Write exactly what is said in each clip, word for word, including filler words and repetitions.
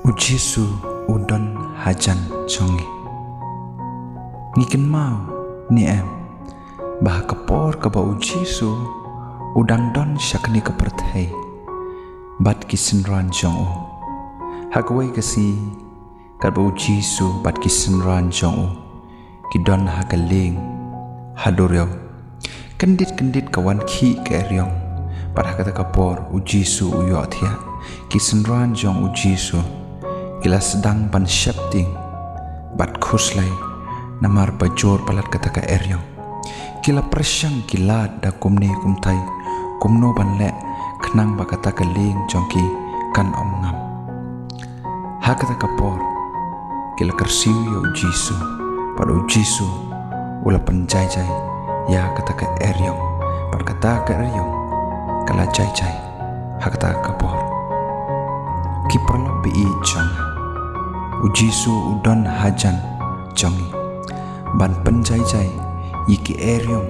U Jisu u don hajan jong ngi. Ngi kynmaw ne em ba ha ka por kaba u Jisu u dang don sha kane ka pyrthei bad ki synran jong u, ha kawei ka sngi katba u Jisu bad ki synran jong u ki don ha ka lieng ha duriaw, kyndit kyndit ka wan khih ka eriong. Bad ha kata ka por u Jisu u ïohthiah, ki synran jong u Jisu ki la sdang ban sheptieng bad khuslai namar ba jur palat kata ka eriong. Ki la pyrshang ki lad da kumne kumtai, kumno ban leh khnang ba kata ka lieng jong ki kan ym ngam. Ha kata ka por ki la kyrsiew ïa u Jisu bad u Jisu u la pynjaijai ïa kata ka eriong bad kata ka eriong ka la jaijai ha kata ka por. Ki paralok ba ïeit jong nga, u Jisu u don hajan jong ngi ban pynjaijai ïa ki eriong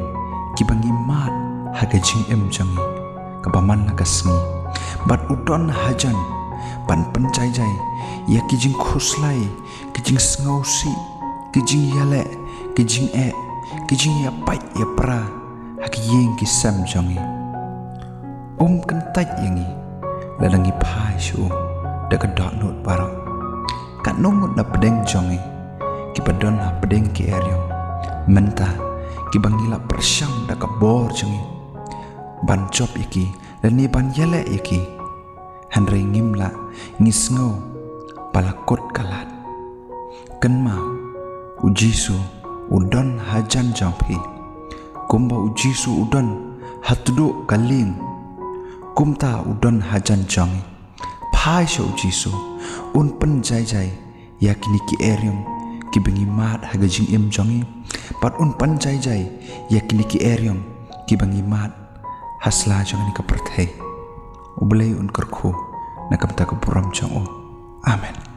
kiba ngi mad ha ka jingim jong ngi kaba man la ka sngi. Bad u don hajan ban pynjaijai ïa ki jingkhuslai, ki jingsngewsih, ki jingïaleh, ki jingeh, ki jingïapait ïapra ha ki ïing ki sem jong ngi. Um kyntait ïa ngi lada ngi phai sha u da ka dohnud baroh. Katno ngut na pdeng jong ngi kiba don ha pdeng ki eriong mynta kiba ngi la pyrshang da ka bor jong ngi ban jop ïa ki lane ban ïaleh ïa ki, hynrei ngim lah, ngi sngew ba la kut ka lad. Kynmaw, u Jisu u don hajan jong phi. Kumba u Jisu u don ha tduh ka lieng, kumta u don hajan jong ngi. Phai sha u Jisu, un pynjaijai ïa kine ki eriong kiba ngi mad ha ka jingim jong ngi, bad un pynjaijai ïa kine ki eriong kiba ngi mad ha sla jong kane ka pyrthei. U Blei un kyrkhu na ka bynta ka burom jong u. Amen.